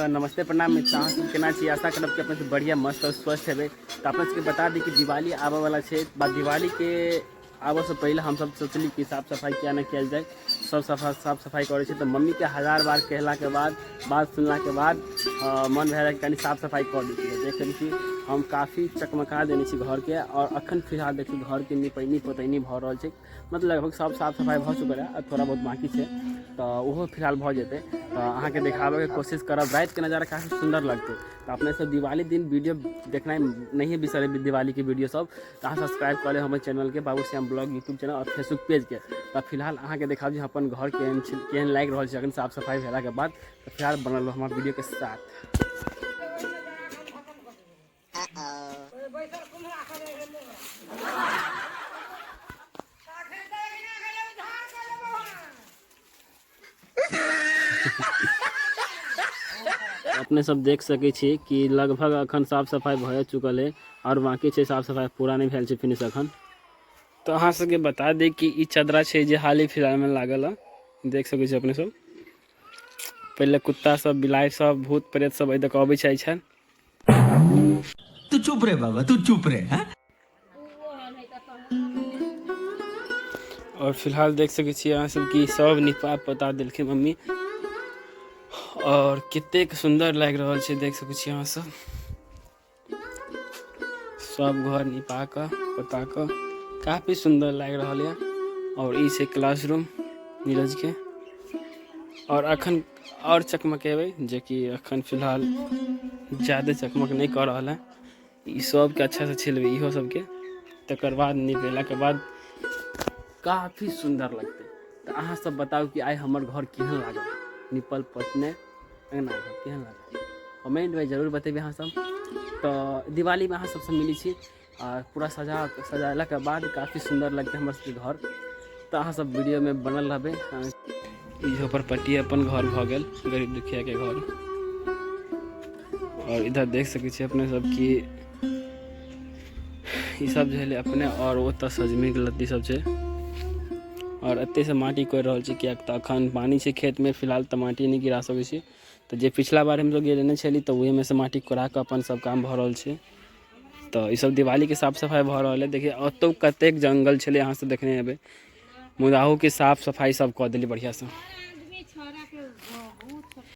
तऽ नमस्ते प्रणाम मित्र, अहाँ सब केना छी? आशा करब कि अपने सब बढ़िया मस्त और स्वस्थ हेबै। तऽ अपना सबके बता दी कि दिवाली आबऽवला छै। बा दिवालीके आबऽसँ पहिले हमसब सोचली कि साफ सफाइ किया नहि कयल जाय, सब साफ सफाइ करै छै। तऽ मम्मीके हजार बार कहलाके बाद, बात सुनलाके बाद मन भेल कि कनि साफ सफाइ कऽ दै छी। देख सकै छी हम काफी चकमका देने छी घरके। आओर अखन फिलहाल देखियौ घरके निपैनी पोतैनी भऽ रहल छै, मतलब लगभग सब साफ सफाइ भऽ चुकल है, थोड़ा बहुत बाँकी छै तऽ ओहो फिलहाल भऽ जेतै। तऽ अहाँके देखाबैके कोशिश करब, रातिके नजारा काफी सुन्दर लगतै। तऽ अपने सब दिवाली दिन वीडियो देखनाइ नहिए बिसरेबै, दिवालीके वीडियो सब। तऽ अहाँ सब्सक्राइब कऽ लेब हमर चैनलके, बाबू श्याम ब्लॉग यूट्यूब चैनल आओर फेसबुक पेजके। तऽ फिलहाल अहाँके देखाब जे अपन घर केहन छै, केहन लागि रहल छै अखन साफ सफाइ भेलाके बाद। तऽ फिलहाल बनल रहू हमर वीडियोके साथ। अपने सब देख सकै छी कि लगभग अखन साफ सफाइ भए चुकल है आओर बाँकी छै साफ सफाइ पूरा नहि भेल छै फिनिश अखन। तऽ अहाँ सबके बता दी कि ई चदरा छै जे हाल ही फिलहालमे लागल है, देख सकै छी अपने सब। पहिले कुत्ता सब, बिलाइ सब, भूत प्रेत सब एहि दऽ कऽ अबै जाइ छल। तू चुप रे बाबा, तू चुप रे। हाँ? और फिलहाल देख सकै छी अहाँ सब कि सब निपा पोता देलखिन मम्मी और कतेक सुन्दर लागि रहल छै, देख सकै छी अहाँ सब। सब घर निपा कऽ पोता कऽ काफी सुन्दर लागि रहल यऽ। और ई छै क्लासरूम नीरज के। और अखन और चकमकेबै, जेकि अखन फिलहाल ज्यादा चकमक नहि कऽ रहल है। ई सबके अच्छा से छिलबै इहो सबके, तकर बाद निपेलाके बाद काफी सुन्दर लगतै। तऽ अहाँ सब बताउ कि आइ हमर घर केहन लागल, निपल पोतने अङ्गना घर केहन लागल, कमेंटमे जरूर बतेबै अहाँ सब। तऽ दिवालीमे अहाँ सबसँ मिलै छी आ पूरा सजेलाके बाद काफी सुन्दर लगतै हमर सबके घर। तऽ अहाँ सब वीडियोमे बनल रहबै। ई झोपड़पट्टी अपन घर भऽ गेल, गरीब दुखियाके घर। और इधर देख सकै छी अपने सब कि ई सब जे भेलै अपने। और ओतऽ सजमनि के लत्ती सब छै। और एतै से माटि कोरि रहल छी, किएक तऽ अखन पानि छै खेतमे फिलहाल, तऽ माटि नहि गिरा सकै छी। तऽ जे पिछला बार हमसब गिरेने छली तऽ ओहिमे से माटि कोरा कऽ अपन सब काम भऽ रहल छै। तऽ ई सब दिवालीके साफ सफाइ भऽ रहल है। देखियौ ओतौ कतेक जंगल छलै, अहाँ सब देखने हेबै, मुदा अहूके साफ सफाइ सब कऽ देली बढ़िआँसँ।